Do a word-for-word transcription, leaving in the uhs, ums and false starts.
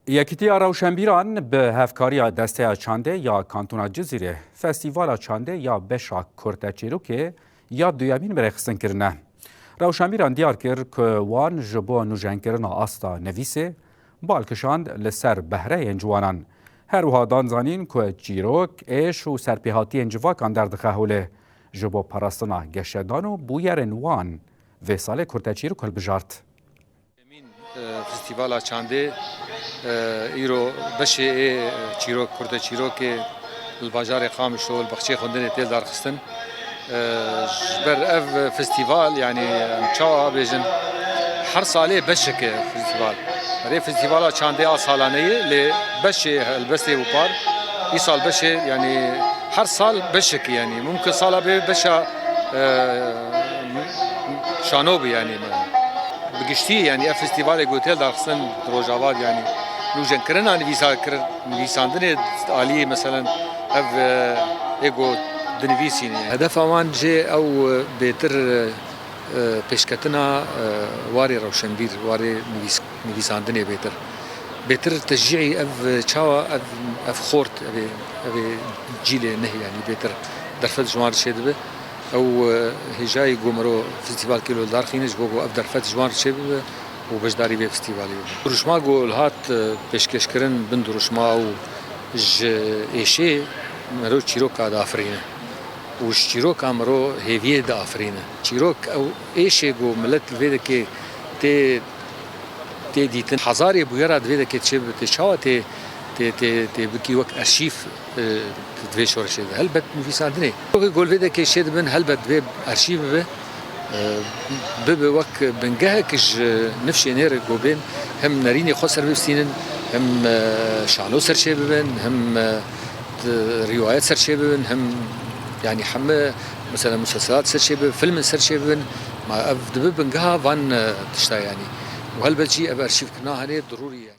Yekîtiya Rewşenbîran bi hevkariya Desteya Çandê ya Kantona Cizîrê Festîvala Çandê ya Beşa Kurteçîrokê ya duyemîn bi rêxistin kirine. Rewşenbîran diyar kir ku wan ji bo nûjenkirina asta nivîsê bal kişand li ser behreyên ciwanan. Her wiha dan zanîn ku çîrok, êş û serpêhatiyên civakan derdixe holê. Ji bo parastina geşedan û bûyerên wan vê salê kurteçîrok hilbijart. Yemîn, e, Festîvala Çandê, e, îro beşê ê, e, çîrok, kurteçîrokê li bajarê Qamişlo, li baxçeyê xwendinê tê darxistin. E, ji ber ev festîval, yanî, em çawa bêjin, her salê beşek e festîval. Erê, Festîvala Çandê a salane ye, lê beşê helbestê û par, îsal beşê, yanî her sal beşek e, yanî mumkin sala bê beşa, e, şano bî, yanî. Bi giştî, yanî ev festîvalê ku tê darxistin di Rojava de, yanî nûjenkirina nivîsa kir, nivîsandinê alî, meselen, ev, e, ê ku dinivîsîne. Hedefa wan jê ew, e, bêtir, e, pêşketina, e, warê rewşenbîr, warê nivîs-, nivîsandinê bêtir. Bêtir teşcîî ev, e, çawa ev, ev xort, ev ê, ev ê cîlê neh, yanî bêtir derfet ji wan re çêdibe. Ew, e, hêjayî ku mero festîval kê li dar xîne ji bo ku ev derfet ji wan re çêbibe û beşdarî vê festîvalê bibe. Rûşma ku li hat, e, pêşkêşkirin bin rûşma û ji êşê mero çîroka diafirîne û ji çîroka mero hêviyê diafirîne. Çîrok ew êşê ku milet li vê dekê tê tê dîtin. Hezarê bûyera di vê dekê çê bibe, tê çawa tê, tê, tê, tê bikî wek arşîv, e, di vê şoreşê de. Helbet nivîsandinê. Wekî ku li vê dekê çê dibin, helbet divê arşîv bibe, e, bibe wek bingehek ji nifşê nê re ku bên hem nerînê xwe ser bistînin, hem, e, şano ser çê bibin, hem, e, di rîwayet ser çê bibin, hem, yanî heme, mesela, muselselat ser çê bibin, filmin ser çê bibin. Ma ev dibe bingeha van, e, tişta, yanî. Û helbet jî ev arşîvkirina hene dirûrî ye.